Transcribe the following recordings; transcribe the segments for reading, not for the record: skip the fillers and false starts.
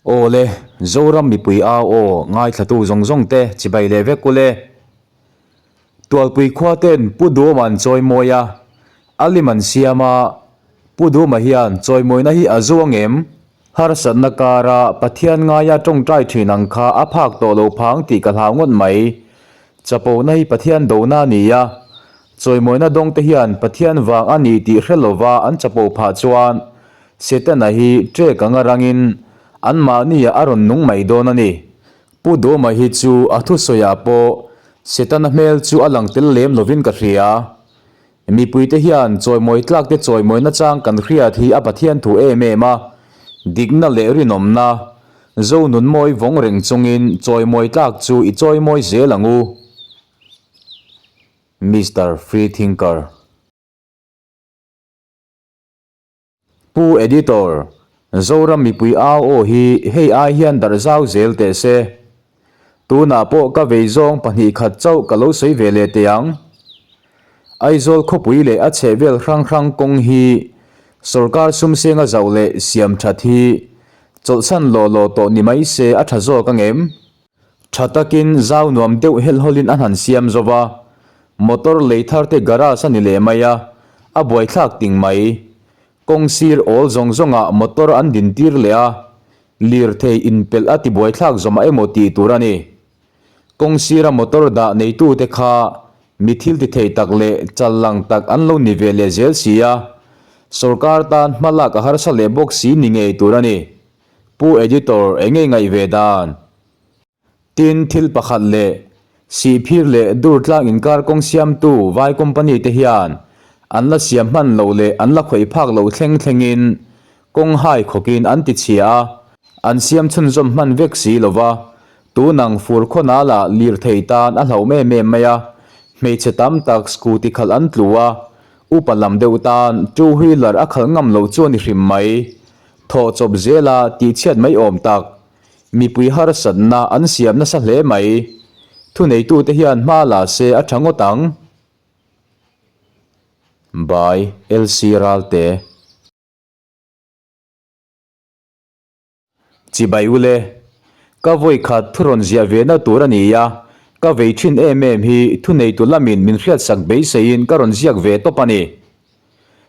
Aw le, Zoram mipui au aw ngaithlatu zawng zawng te chibai leh vek ule. Tualpui khua ten Pu Duhawma an chawimawi a, a lim an siam a, Pu Duhawma hian chawimawina hi a zu ang em? Harsatna kara Pathian ngaia tawngtai thin ang kha a phak tawh lo phang tih ka hlau ngawt mai. Chapona hi Pathian dona a ni a, chawimawina dawngte hian Pathian vang a ni tih hre lova an chapo phah chuan Setana hi ṭek anga rangin anmahniah a rawn nung mai dawn a ni. Pu Duhawma hi chu a thusawiah pawh Setana hmel chu a lang tel lem lovin ka hria. Mipuite hian chawimawi tlakte chawimawina chang kan hriat hi a Pathian thu em em a, dikna leh rinawmna, Zo nun mawi vawng reng chungin chawimawi tlak chu i chawimawi zel ang u. Mister Freethinker. Pu Editor, Zoram mipui au aw hi hei ai hian darh zau zel teh se. Tunah pawh ka vei zawng 2 khat chauh ka lo sawi ve leh teh ang. Aizawl khawpui leh a chhehvel hrang hrang kawng hi sawrkar sumsenga zauh leh siam that hi chawlhsan law law tawh ni mai se a tha zawk ang em? Tha takin zau nuam deuh helhawlin a han siam zo va, motor lei thar te garage a ni leh mai a, a buaithlak ting mai. Kawng sir awl zawng zawngah motor an din tir leh a, lirthei inpelh a ti buaithlak zawmah emaw tih tur a ni. Kawng sira motor dah neitute kha mi thil ti thei tak leh chal lang tak an lo ni ve leh zel si a, sorkar tan hma lak a harsa leh bawk si ni ngei tur a ni. Pu Editor eng nge ngaih ve dan? Tin, thil pakhat leh Sihphir leh Durtlang inkar kawng siamtu vai company te hian an la siam hman loh leh an la khawih phak loh thleng thlengin kawng hai khawkin an ti chhia a, an siam chhunzawm hman vek si lo va, tunang fur khawnala lirthei tan a hlauh em em mai a, hmeichhe tam tak scooty khalh an tlu a, upa lam deuh tan two wheeler a khalh ngam loh chu a ni hrim mai. Thawh chawp zela tihchhiat mai awm tak, mipui harsatna an siam nasa hle mai. Thuneitute hian hma la se a tha ngawt ang. By LC Ralte. Chibai ule, ka vawi khat thu rawn ziah ve na tur a ni a, ka vei thin em em hi thuneitu lamin min hriatsak beiseiin ka rawn ziak ve tawp a ni.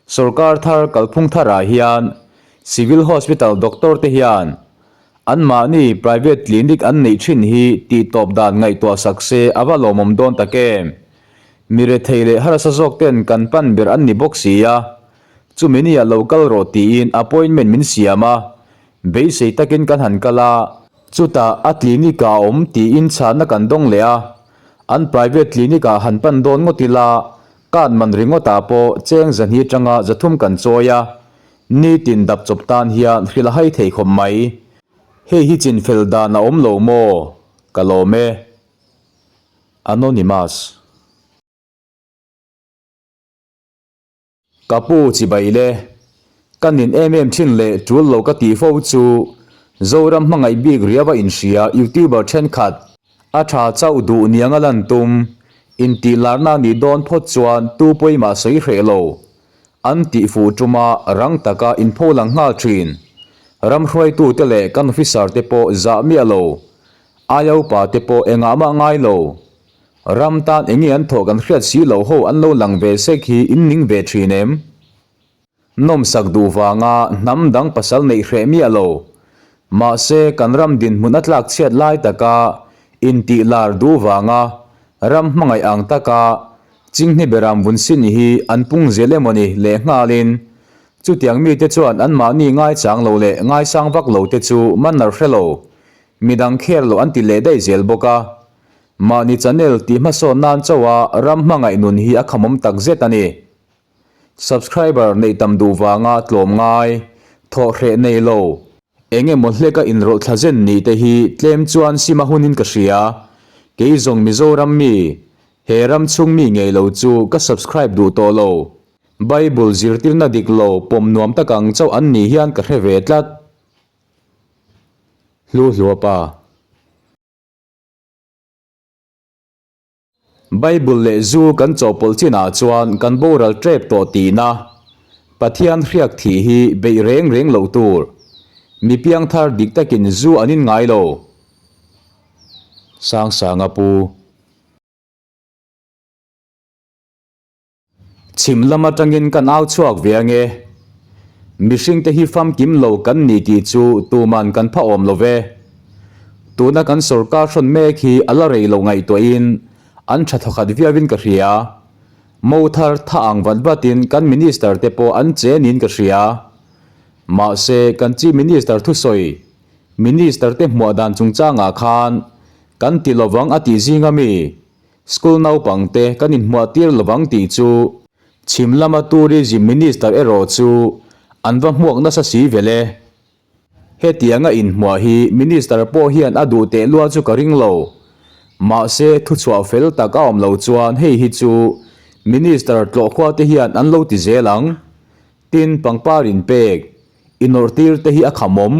Sorkar thar kalphung tharah hian Civil Hospital doctor te hian anmahni private clinic an neih thin hi tihtawp dan ngaihtuah sak se a va lawmawm dawn tak em? Mi rethei leh harsa zawk ten kan pan ber an ni bawk si a, chumi nia lo kal rawh tiin appointment min siam a, beisei takin kan han kal a, chutah a clinic ah a awm tiin chhanna kan dawng leh a, an private clinic ah han pan dawn ngawt ila Card man ringawtah pawh cheng 200 atanga 300 kan chawi a, nitin dap chawp tan hian hrilh a hai thei khawp mai. Hei hi chinfel dan a awm lo maw? Ka lawm e. Anonymous. Ka pu chibai le. Ka nin em em thin leh tul lo ka tih fo chu Zoram hmangaih bik riau a inhria YouTuber thenkhat A tha chauh duh niang a lan tum. Intih larna nih dawn phawt chuan tu pawimah sawi hreh lo. An tih fuh tuma rang taka inpho lang nghal thin. Ram hruaitute leh kan officer te pawh zah miah lo. Aia upa te pawh engah mah ngai lo. Ram tan enge an thawh kan hriat si lo ho an lo lang ve sek hi in ning ve thin em? Nawmsak duh vanga hnam dang pasal neih hreh miah lo. Mahse, kan ram dinhmun a tlak chhiat lai taka intih lar duh vanga ram hmangaih ang taka Chinghne Beram vun sin hi an pung zel emawni lehnghalin chutiang mite chuan anmahni ngaichang lo leh ngaisang vak lo te chu manner hre lo, midang kher lo an ti leh daih zel bawk a. Mahni channel tih hmasawn nan chauha ram hmangaih nun hi a khamawm takzet a ni. Subscriber neih tam duh vanga tlawm ngai, thawh hreh nei lo, eng emaw hleka inrawlh thla zen nih te hi tlem chuan sim a hunin ka hria. Kei zawng Mizoram mi, he ram chhung mi ngei lo chu ka subscribe duh tawh lo. Bible zirtirna dik lo pawm nuam tak ang chauh an nih hian ka hre ve tlat. Hlu hluapa. Bible leh zu kan chawhpawlh chinah chuan kan boral tep tawh tihna, Pathian hriak thih hi beih reng reng loh tur. Mi piangthar dik takin zu an in ngai lo. Sangsanga pu. Chhim lam atangin kan au chhuak ve ange. Mihringte hi famkim lo kan ni tih chu tuman kan pha awm lo ve. Tuna kan sorkar hrawn mek hi a la rei lo ngaihtuahin an tha thawkhat viauin ka hria. Mo thar tha ang vat vatin kan minister te pawh an che niin ka hria. Mahse kan chief minister thusawi minister te hmuah dan chungchangah khan kan ti lovang a tih zinga mi School naupang te kan inhmuah tir lovang tih chu chhim lama Tourism Minister erawh chu an va hmuak nasa si vel e. Hetianga inhmuah hi Minister pawh hian a duh teh lua chu ka ring lo. Mahse thuchhuah fel tak a awm lo chuan hei hi chu Minister tlawhkhua te hian an lo ti zel ang. Tin, pangpar inpek, inawrh tir te hi a khamawm.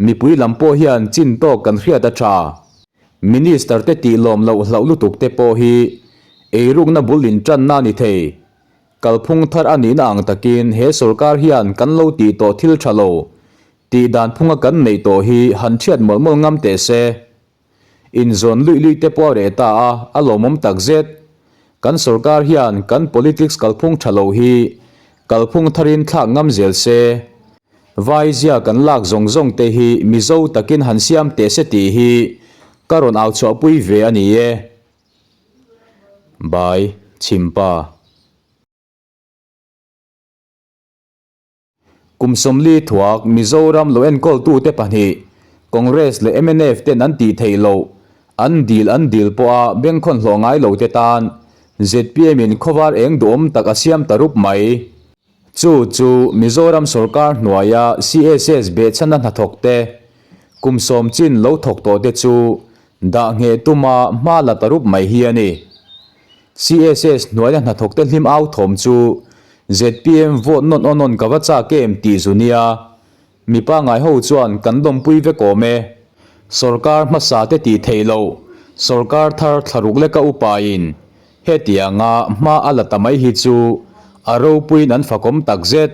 Mipui lam pawh hian chin tawk kan hriat a tha. Minister te tih lawm loh hlauh lutuk te pawh hi eirukna bul intanna a ni thei. Kalphung thar a nihna ang takin he sorkar hian kan lo tih tawh thil tha lo tih dan phunga kan neih tawh hi han thiat mawlh mawlh ngam teh se. Inzawn luih luih te pawh a reh ta a, a lawmawm tak zet. Kan sorkar hian kan politics kalphung tha lo hi kalphung tharin thlak ngam zel se. Vai zia kan lak zawng zawng te hi Mizo takin han siam teh se tih hi ka rawn au chhuahpui ve a ni e. Bai, Chhimpa. Kum 40 thuak Mizoram lo enkawltute pahnih, Congress leh mnf ten an tih theih loh, an dil an dil pawha bengkhawn hlawh ngai lo te tan zpm in khawvar eng duhawm tak a siam ta rup mai. Chu chu Mizoram sorkar hnuaia CSS behchhana hnathawk te, kum sawm chin lo thawk tawh te chu dah ngheh tuma hma la ta rup mai hi a ni. CSS hnuaia hnathawkte hlim au thawm chu zpm vote nawn aw nawn ka va chak em tih zu nia. Mi pangngai ho chuan kan lawmpui vek awm e. Sorkar hmasa te tih theih loh, sorkar thar thlaruk leka upain hetianga hma a la ta mai hi chu a ropuiin an fakawm takzet.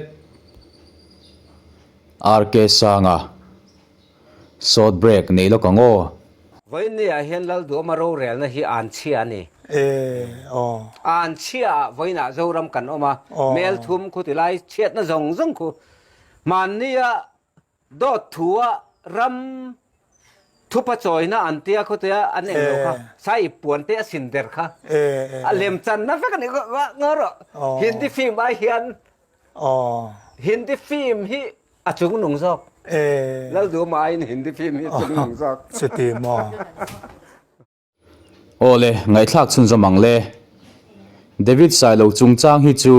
RK Sanga. Short break nei lawk ang aw. Vawiinniah hian Lalduama rorelna hi an chhia a ni. An chhiaah vawiinah Zoram kan awm a, mel thum khu tilai chhiatna zawng zawng khu hmannia dawt thua ram thupa chawina an tia khutia an eng lo kha sai ip puan te a sin der kha a lemchanna vek a ni ngaw rawh. Hindi film ai hian Hindi film hi A chung nung zawk. Ee. Lalduma aiin Hindi film hi a chung nung zawk. Chuti maw? Aw le, ngaihthlak chhunzawm ang le. David Sailo chungchang hi chu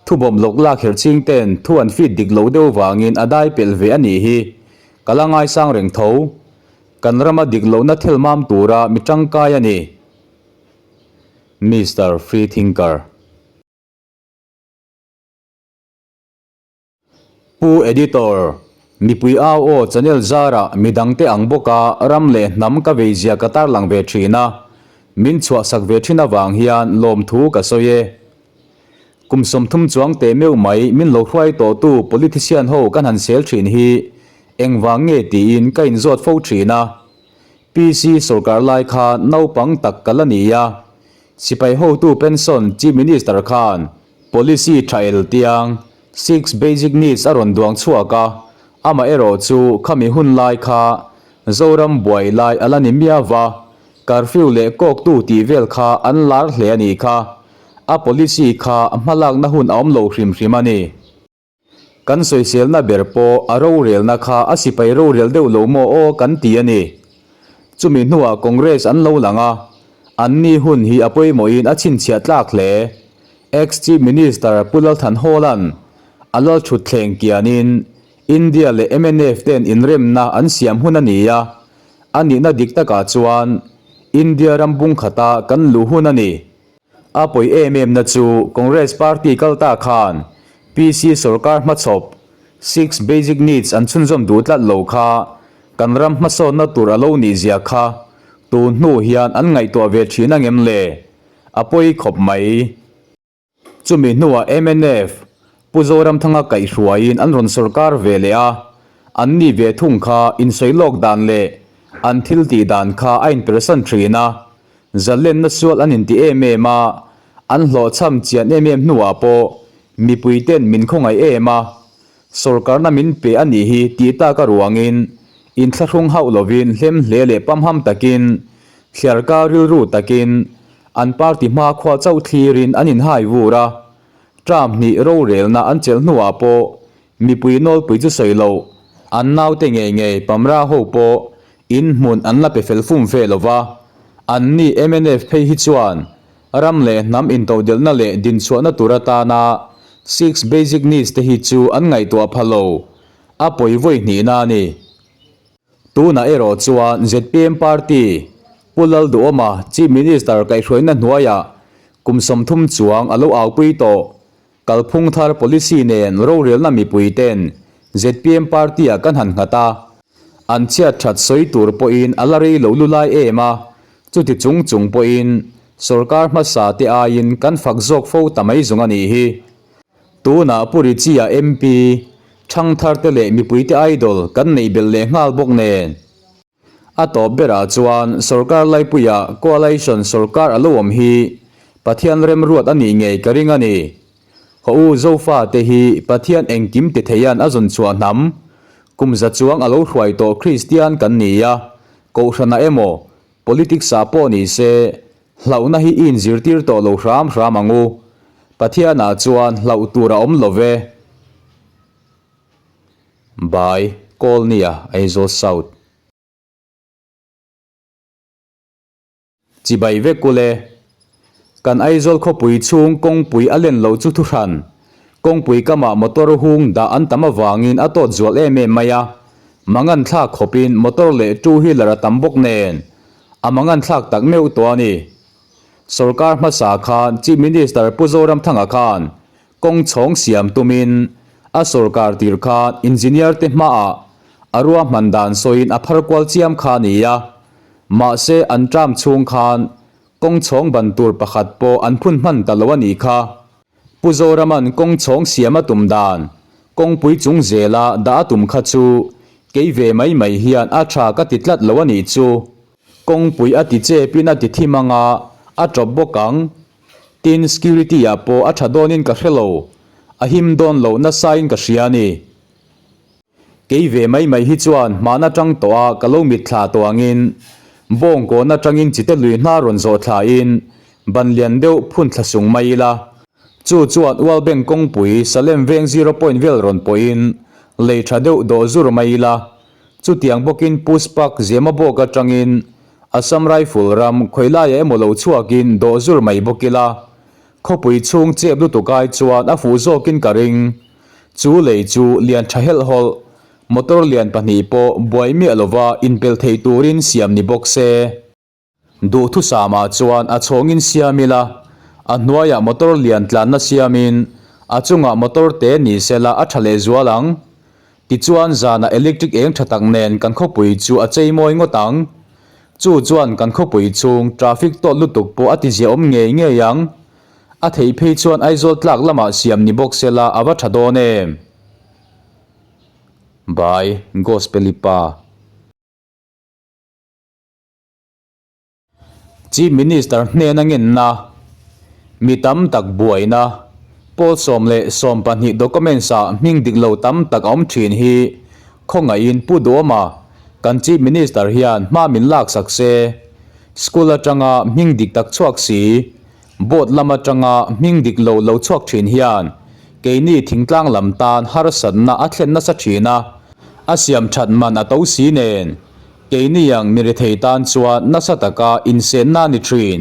thubawm lawk lak herh ching ten thu an feed dik lo deuh vangin a dai pelh ve a nih hi. Ka la ngaisang reng tho. Kan rama dik lohna thil mam tura mi tangkai a ni. Mister Free Thinker. Pu Editor, mipui au aw channel zarah midangte ang bawka ram leh hnam ka veizia ka tarlang ve thin a, min chhuahsak ve thin avang hian lawmthu ka sawi e. Kum 30 chuang teh meuh mai min lo hruai tawhtu politician ho kan han sel thin hi engvang nge tiin ka inzawt fo thin a. PC sorkar lai kha naupang tak ka la ni a, sipai hotu pension Chief Minister khan Policy tha el tiang, Six basic needs a rawn duang chhuak a, amaherawh chu khami hun lai kha Zoram buai lai a la ni miau va, curfew leh kawktu tih vel kha an lar hle a nih kha. A policy kha hmalakna hun a awm lo hrim hrim a ni. Kan sawiselna ber pawh a rorelna kha a sipai rorel deuh lo maw aw kan ti a ni. Chumi hnuah Congress an lo lang a, anni hun hi a pawimawhin a chhinchhiah tlak hle. Ex-Chief Minister Pu Lalthan Hawla'n a lalthutthleng kianin India leh mnf te'n inremna an siam hun a ni a, a nihna dik takah chuan India ram bung khata kan luh hun a ni. A pawi em em na chu Congress party kal ta khan PC sorkar hmachhawp Six Basic Needs an chhunzawm duh tlat lo kha kan ram hmasawnna tur a lo nih zia kha tun hnu hian an ngaihtuah ve thin angem le? A pawi khawp mai. Chumi hnuah mnf Pu Zoramthanga kaihhruaiin an rawn sorkar ve leh a. An ni ve thung kha insawi lawk dan leh an thil tih dan kha a inpersan thin a, zalenna sual an inti em em a, an hlawhchham chian em em hnuah pawh mipui ten min khawngaih em a, Sorkarna min pe a nih hi tih tak a ruangin inthlahrung hauh lovin hlem hle leh pamham takin thliarkar rilru takin an party hmakhua chauh thlirin an inhai vur a, term hnih rorelna an chelh hnuah pawh mipui nawlpui chu sawi loh an naute ngei ngei pamra ho pawh in hmun an la pe fel fum ve lo va, anni mnf phei hi chuan Ram leh hnam intodelhna leh dinchhuahna tur atana Six Basic Needs te hi chu an ngaihtuah pha lo, a pawi vawi hnihna a ni. Tunah erawh chuan zpm party Pu Lalduhawma Chief Minister kaihhruaina hnuaiah kum 30 chuang a lo aupui tawh. Kalphung thar policy nen rorelna mipui ten zpm party-ah kan han nghat a, an chhiat that sawi tur pawhin a la rei lo lu lai em a, chuti chung chung pawhin sorkar hmasa te aiin kan fak zawk fo ta mai zawng a nih hi. Tunah Pu Richie-a MP, thangthar te leh mipui te idol kan neih belh leh nghal bawk nen. A tawp berah chuan sorkar laipuia coalition sorkar a lo awm hi Pathian remruat a nih ngei ka ring a ni. Haw u Zofa te hi Pathian engkim ti theian a zawn chhuah hnam kum za chuang a lo hruai tawh Kristian kan ni a, Kohhranah emaw politics ah pawh ni se hlauhna hi i inzirtir tawh lo hram hram ang u. Pathianah chuan hlauh tur a awm lo ve. By, Kawlnia, Aizawl South. Chibai vek ule. Kan Aizawl khawpui chhung kawngpui a len loh chu thuhran. Kawngpui kamah motor hung dah an tam avangin a tawt zual em em mai a. Mangan thlak khawpin motor leh two wheeler a tam bawk nen a mangan thlak tak meuh tawh a ni. Sorkar hmasa khan Chief Minister Pu Zoramthanga khan Kawng chhawng siam tumin a sorkar tir khan engineer te hmaah a ruahman dan sawiin a phar kual chiam kha a ni a, mahse an term chhung khan kawng chhawng ban tur pakhat pawh an phun hman ta lo a nih kha. Pu Zoraman kawng chhawng siam a tum dan kawngpui chung zela dah a tum kha chu kei ve mai mai hian a tha ka ti tlat lo a nih chu. Kawngpui a ti chepin a ti thim anga a tawp bawk ang. Tin, security ah pawh a tha dawnin ka hre lo, a him dawn loh nasain ka hria a ni. Kei ve mai mai hi chuan hman atang tawh a ka lo mitthla tawh angin bawngkawn atangin chite lui hna rawn zawh thlain ban lian deuh phun thla sung mai ila, chu chuan World Bank kawngpui Salem veng zero point vel rawn pawhin lei tha deuh dawh zur mai ila, Chutiang bawkin Puspak Zemabawk atangin Assam Rifle ram khawilaiah emaw lo chhuakin dawh zur mai bawk ila, khawpui chhung chep lutuk ai chuan a fuh zawkin ka ring. Chu lei chu lian tha helh hawlh, motor lian pahnih pawh buai miah lova inpel thei turin siam ni bawk se. Duhthusamah chuan a chhawngin siam ila, a hnuaiah motor lian tlanna siamin a chungah motor te ni sela a tha lehzual ang. Tichuan zanah electric eng tha tak nen kan khawpui chu a chei mawi ngawt ang. Chu chuan kan khawpui chhung traffic tawt lutuk pawh a tiziaawm ngei ngei ang. A theih phei chuan Aizawl tlak lamah siam ni bawk sela a va tha dawn em? By, Gospel-i pa. Chief Minister hnena ngenna, mi tam tak buaina, pawl 10 12 documents ah hming dik lo tam tak a awm thin hi khawngaihin Pu Duhawma kan Chief Minister hian hma min lak sak se. School atanga hming dik tak chhuak si, board lam atanga hming dik lo lo chhuak thin hian keini thingtlang lam tan harsatna a thlen nasa thin a, a siam that man a to si nen. Keini ang mi rethei tan chuan nasa taka insenna a ni thin.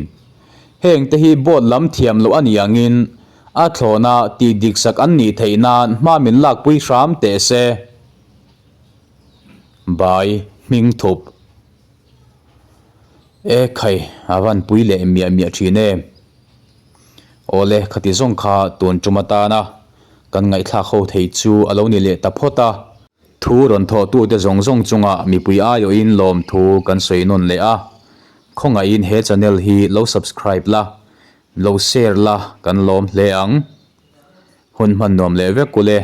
Heng te hi board lam thiam loh a ni angin a thlawna tih dik sak an nih theih nan hma min lakpui hram teh se. Bai hming thup. E khai a van pui leh miah miah thin em. Awle khati zawng kha tun tum atana kan ngaihthlak ho thei chu a lo ni leh ta phawt a. Thu rawn thawhtute zawng zawng chungah mipui aiawhin lawmthu kan sawi nawn leh a, khawngaihin he channel hi lo subscribe la, lo share la kan lawm hle ang. Hun hman nuam leh vek ule.